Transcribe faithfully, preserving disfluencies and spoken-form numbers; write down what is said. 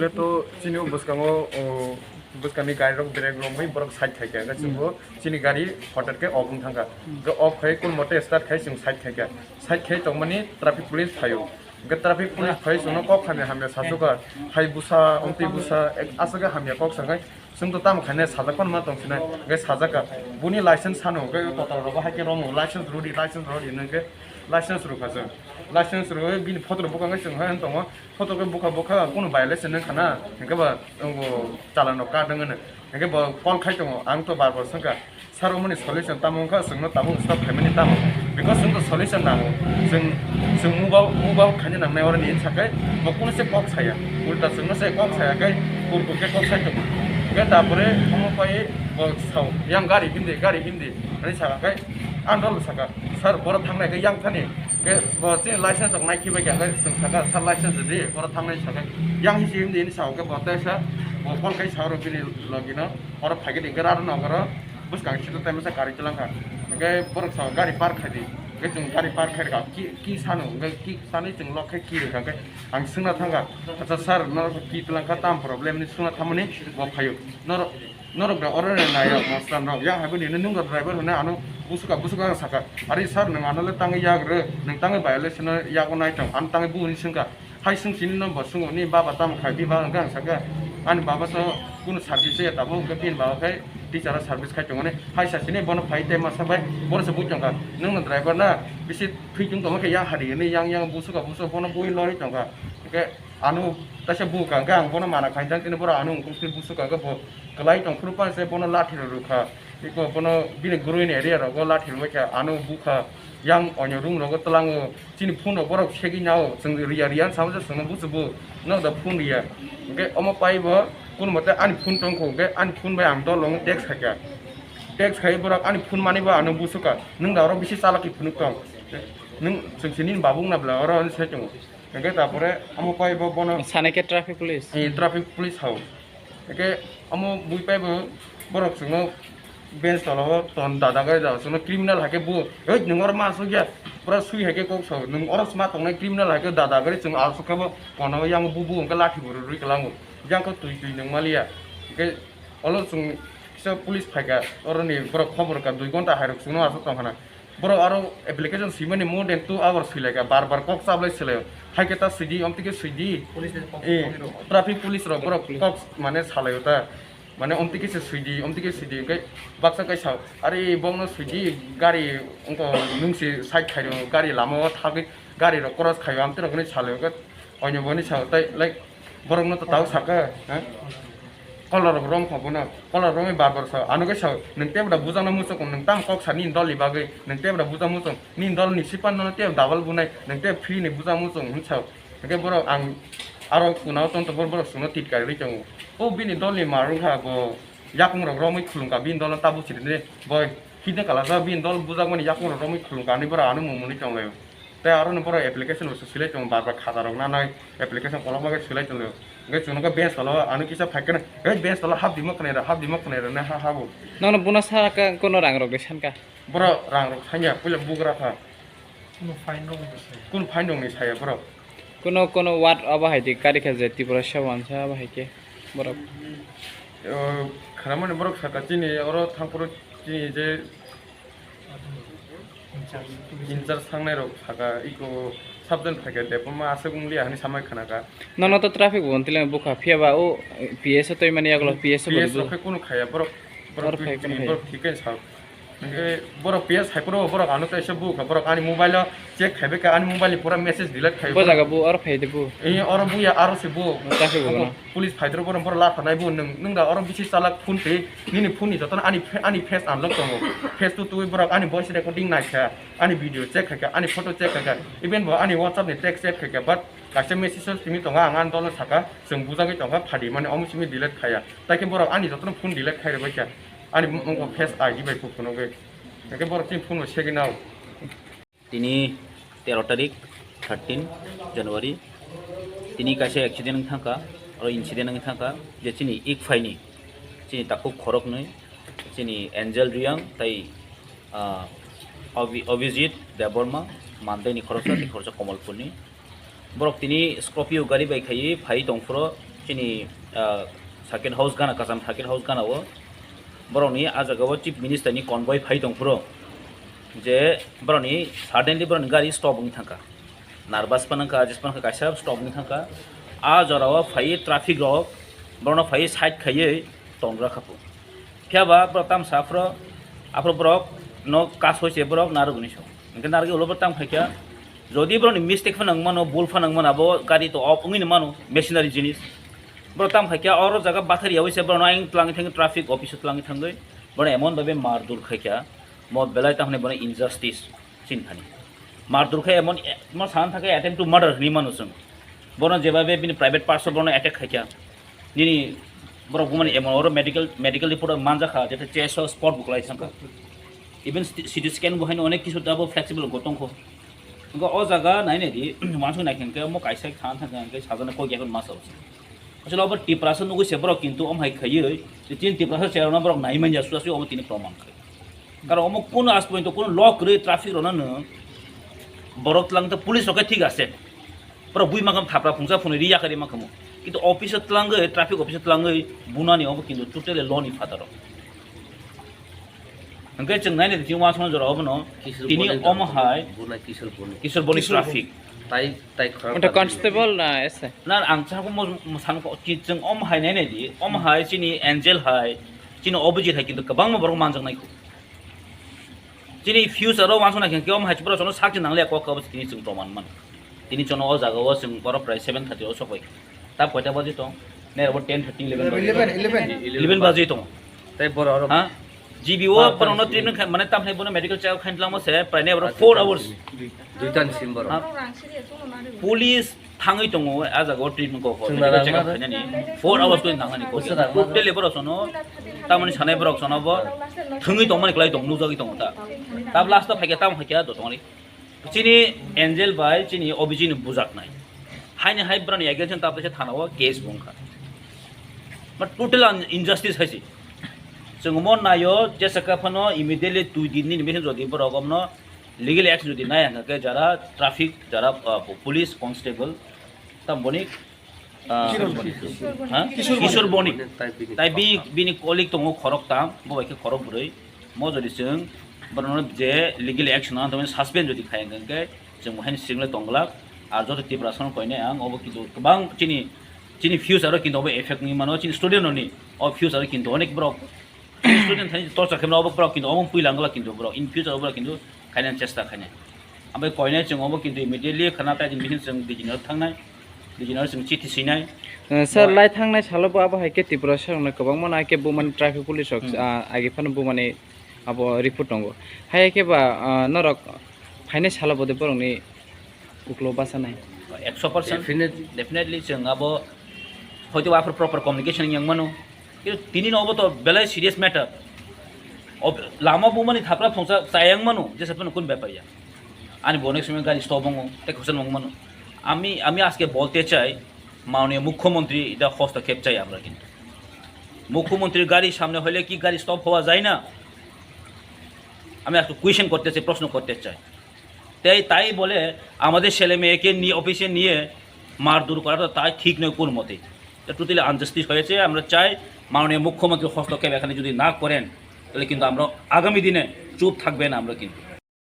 To chini o bwskango, o, bwskangni gari rok brake romwi borok side khaikha, hwnkhe chwngbo chini gari hothar khe off wng thangkha. Hwnkhe off khai kun mote start khai chwng side khaikha. Side khai tongmani traffic police phaio. Hwnkhe traffic police phai chwngno kok hamya hamya sachukha. Hai busa, omtwi busa, ek aswk hamya kok sakhai. Chwng to tamo khainai sajak phano ma tong sinai, hwnkhe sajak kha. Buni license sano, hwnkhe kotor rogo hai khe romo, license rwdi, license rwdi hwnkhe license rwkha chwng. License rwwi bini photo rok bwkha khe chwng hai tongo, photo khe bwkha bwkha, kunu violation wngkha na, hwnkhe ba wngo chalano kadwng hwno. Hwnkhe bo call khai tongo, ang to bar bar swngkha, "Sir, omoni solution tamo wngkha?" Chwngno tabuk stop khaimani tamo, because chwng to solution nango. Chwng, chwng move out, move out khaina nangnai oroni hinwi sakhai bo kunu se kok saya, ulta chwngno se kok saya khai kurkur khe kok sai tongo. Hwnkhe tapore omo pai bo sao, "Yang gari himdi, gari himdi," hinwi sakha khai ang dol sakha, "Sir, boro thangnai khe yang thani." Hwnkhe bo chini license rok nai khibai kha, hwnkhe chwng sakha, "Sir, license rwdi, boro thangnai," sakha. "Yang hisi himdi," hinwi sa, hwnkhe bo teisa bo call khai sa oro bini logino, oro phaikhe di, hwnkhe raro nokaro bwskang sito tai masa gari twlang kha. Hwnkhe borok sa gari park khai di. Hwnkhe chwng gari park khai rwkha. Ki, ki sano, hwnkhe ki sanwi chwng lok khai ki rwkha. Hwnkhe ang swngna thangkha, "Acha sir, norok ki twlang kha, tam problem?" hinwi swngna thangmani bo phaio. Norok, norok da oro nai nai ya, master rok. Yang hai bini nung rok driver hwnwi ano busuka, busuka ang sakha, "Ari sir, nwng ano le tangwi yak rw, nwng tangwi violation no yago nai tong, ano tangwi bu," hinwi swngkha. Hai swng sini no bo swng ni baba tamo khai di ba, hwnkhe ang sakha, "Ani baba so kunu service ya tabuk," hwnkhe bini baba khai teacher o service khai tongmani. Hai sa sini bono phai tei masa bai bono se bui tongkha, "Nwng no driver na bisi thwi tong tongma khe ya hari," hinwi yang yang busuka busuka bono bui lori tongkha. Hwnkhe ano taisa bukha, hwnkhe ang bono mana khainjak tini boro ano wngkuk tini busuka, hwnkhe bo kwlai tong phuru panse bono lathi rw rwkha. Eko bono bini groin area rogo lathi rwbaikha, ano bukha, yang onyo room rogo twlango, chini phone rok borok segwi nao, chwng riya riya wng samo se chwngno buchugo, no da phone riya. Hwnkhe omo paibo kunu mote ani phone tongkho, hwnkhe ani phone bai ang dol wng text khaikha. Text khai borok ani phone mani bo ano busuka, nwng da oro bisi chalaki phunuk tong, nwng chwng se nini babu wngna bwla oro hinwi sai tongo. Hwnkhe tapore omo paibo bono Sanai khe traffic police. Eh, traffic police hao. Hwnkhe omo bui paibo borok chwngno bench tola o ton dada gari da chwngno criminal hai khe bu, "Hei, nwng oro ma aswk ya?" Pura sui hai khe kok sao, "Nwng oro sma tongnai criminal hai khe dada gari," chwng aswk khe bo kono yang bu bu hwnkhe lathi bo rwrwi kwlango, yang khe twi twi nwng maliya. Hwnkhe olo chwng kisa police phaikha, oroni borok khobor kha dui ghonta hai rok chwngno aswk tong khana. Borok aro application swimani more than two hours swilaikha, bar bar kok chablai swilaio. Hai khe ta swidi, omtwi khe swidi. Police ni kok Eh, tongwi rw. Traffic police rok borok Police. Kok mane salaio ta. Mane omtwi khe se swidi, omtwi khe swidi. Hwnkhe baksa kaisa, "Ari bokno swidi, gari wngkha nwng se side khairo, gari lama o thagwi gari rok cross khaio," amtwi rok hinwi salaio. Hwnkhe onyo boni sao tai, like, borokno to tao sakha, ha? Kolor rok rom kha bono, kolor romwi bar bar sao, ano khe sao, "Nwng tebra bujakno muchung, nwng tamo kok sa nini dolni bagwi, nwng tebra bujak muchung, nini dolni sipan nono tebo double bunai, nwng tebo free ni bujak muchung," hinwi sao. Hwnkhe borok ang aro kunao tongtong borok, borok chwngno titkai rwi tongo. O bini dolni mar wngkha bo, yakung rok romwi khulumkha bini dolno tabuk siri di, boi, hidna kalajak bini dol bujakmani yakung rok romwi khulumkha hinwi borok ano mung mwnwi tonglaio. Tei aro ni borok application bo swilai tongo, bar bar khata rok nanai application kolokma khe swilai tongo. Hwnkhe chwng nokha bench tola o ano kisa phai kheno, "Hei, bench tola hap di mo khwnai rw, hap di mo khwnai rw," hinwi ha habo. Nono buna sa kha, kono rang rok de san kha? Borok rang rok sanya, puila bugra kha. Kuno fine rok ni saya. Kuno fine rok ni saya borok. Kono, kono ward abo hai di kari kha je Tiprasa wansa abo hai khe borok. O, khwnamani borok sakha chini oro thangphuru chini je In charge, in charge thangnai rok sakha, iko subject phaikha, Debbarma aswk wngliya hinwi samai khwnakha. Nono to traffic bo wnti lai bukha, phiya ba o P S o twi mani yagulo, P S o P S bo rok khe kunu khaya, borok, borok Borok twi-, khai kunu twi-, khai. Borok thik khe sa. Hwnkhe borok P S hai phuru borok ano kaisa bukha, borok ani mobile o check khaibai kha, ani mobile ni pura message delete khai. Bo jaga bo oro phai de bo. Ee, oro buya, aro se bo. Traffic bo no. Police phaidrok bono borok lathanai bo, nwng, nwng da oro bisi chalak phone twi, nini phone ni jotono ani phe-, ani face unlock tongo. Face to twi borok ani voice recording naikha, ani video check khaikha, ani photo check khaikha, even bo ani WhatsApp ni text check khaikha, but kaisa message o simi tongo, ang ani dolno sakha, chwng bujagwi tongkha, phadi mani omo simi delete khaiya. Tai khe borok ani jotono phone delete khai rwbaikha, ani mungkho face I D bai phunugwi. Hwnkhe borok chini phone bo segwi nao. Tini tero tarik, thirteen January, tini kaisa accident wng thangkha, oro incident wng thangkha, je chini ik phaini, chini takhuk khoroknwi, chini Angel Riang tei, ah, Abhi-, Abhijit Debbarma, Mandaini khoroksa, tei khoroksa Kamalpurni. Borok tini Scorpio gari bai khaiwi phaiwi tongphuru, Chini, ah, circuit house gana, Kacham circuit house gana o borokni ah jaga o chief minister ni convoy phai tong phuru je borokni suddenly borokni gari stop wngwi thangkha, nervous phano wngkha, jes phano wngkha, kaisa stop wngwi thangkha. Ah jora o phaiwi traffic rok borokno phaiwi side khaiwi tongra kha phu. Phiya ba borok tamsa aphuru, aphuru borok no kas hoi se borok narwgwi ni so. Hingke narwgwi ulo borok tamo khaikha, jodi borok ni mistake phano wngmano, bul phano wngmano, abo gari to off wngwi mano, machinery jinis. Borok tamo khaikha, oro jaga bathari yawi se borok no ayang twlangwi thangwi traffic office o twlangwi thangwi borok emon babe mar dur khaikha, mo belai tamo hinwi bono injustice. Chini thani. Mar dur khe emon, emon sana thangkhe attempt to murder hinwi mano chwng. Bono jebabe bini private parts o bono attack khaikha. Nini borok bumani emon oro medical, medical report o manjakha, jete chest o spot buklai thangkha. Even C T scan bo haino onek kisu dabo flexible go tongkho. Hingke o jaga nai nai di, wansuk nai khe hingke omo kaisa sana thangkha hingke sajana kok yakon masa o. Asole obo Tiprasa nugui se borok, kintu omo hai khaiwi, je tin Tiprasa cherokno borok nai manya suya suya omo tini proman khai. Karon omo kuno aaj porjonto kuno law kwrwi traffic rokno nwng borok twlang tei police rok khe thik ase. Borok bui mankha thapra phungsa phunui ri yakarwi mankhamu. Kintu office o twlangwi, traffic office o twlangwi bunani obo kintu totally law ni phataro. Hingke chwng nainai di, chini uansukmani jora obono Kishore tini Boni omo hai Boni, Kishore Boni. Kishore Boni Kishore Boni. Traffic. Tai, tai khorang Wngkha tai. Constable na S I? Na, ang chakmo, mo, sangko, ki, chwng omo hai nainai di, omo hai chini Angel hai, chini Abhijit hai kintu kwbangma borok manjaknai kho. Chini future o uansuknai khe omo hai borok sono sakchi nangliya kok khe obo tini chwng proman mano. Tini chwng o jaga o chwng borok prai seven thirty o sokbai. Tab koita baji tong? Nai abo ten thirty, eleven baji. Eleven, eleven. Eleven baji tong. Tei borok oro ha? G B o borokno treatment khai, mane tamni bono medical check up khaina tlangma se, prai ne oro four hours. Dui, duitan sim borok. Ha? Police thangwi tongo, a jaga o treatment kok kok. Chwng medical check up khainani four hours koi thangnani kok. Totally borok sono, tamoni sanai borok sono bo thwngwi tongmani kwlai tong, nukjagwi tongo ta. Tab last o phaikha, tamo phaikha do tongmani. Chini Angel bai chini Abhijit ni bujaknai. Haini hai brani against ta thanao case bo wngkha. But total un-, injustice hai se. Chwng mo naio, jesa ka phano immediately twi din ni mission jodi borok omno legal action jodi nai hwnkha khe jara traffic, jara, uh, police constable, tam boni Ah, Kishore Boni. Ha? Kishore Boni. Kishore Boni. Tai bini, tai bini, khorok tam. Bini colleague tongo khorok tam, bo bai khe khorok bwrwi. Mo jodi chwng borokno je legal action nang tongmani suspend jodi khai hwnkhe chwng bo haino single tong glak. Ar joto Tiprasa no koinai ang obo kintu kwbang chini, chini future o kintu obo effect wngwi mano, chini student rokni o future o kintu onek borok student thani torture khe mano obo borok kintu omo pui lang glak kintu borok in future o borok kintu khainani chesta khainai. Ambai koinai chwng obo kintu immediately khana tai din bihin chwng D G no thangnai, D G no chwng chithi swinai. Eh, sir, lai thangnai salo bo abo hai khe Tripura sir no kwbangma no hai khe bumani traffic police rok, hmm, ah, agi phano bumani abo report tongo. Hai khe ba, ah, norok phainai salo bo de borokni uklo bachanai. Ekso percent. Definitely. Definitely chwng abo hoito aphuru proper communication yang mano. Kintu tini no obo to belai serious matter. Ob-, lama bumani thapra phungsa chayang mano, jesa phano kun bepar ya. Ani bo onek somoy gari stop wngo, tei khoroksa nung mano. Ami, ami ajke bolte chai, manoniya mukhyamantri eta hostokhep chai amra kintu. Mukhyamantri gari samne hoile ki gari stop howa jai na? Ami ajke question korte chai, proshno korte chai. তাই, তাই বলে আমাদের ছেলে মেয়েকে নিয়ে, অফিসে নিয়ে মারধর করাটা তাই ঠিক নয় কোনো মতেই। এটা totally injustice হয়েছে। আমরা চাই মাননীয় মুখ্যমন্ত্রী হস্তক্ষেপ এখানে যদি না করেন, তাহলে কিন্তু আমরা আগামী দিনে চুপ থাকবে না আমরা কিন্তু।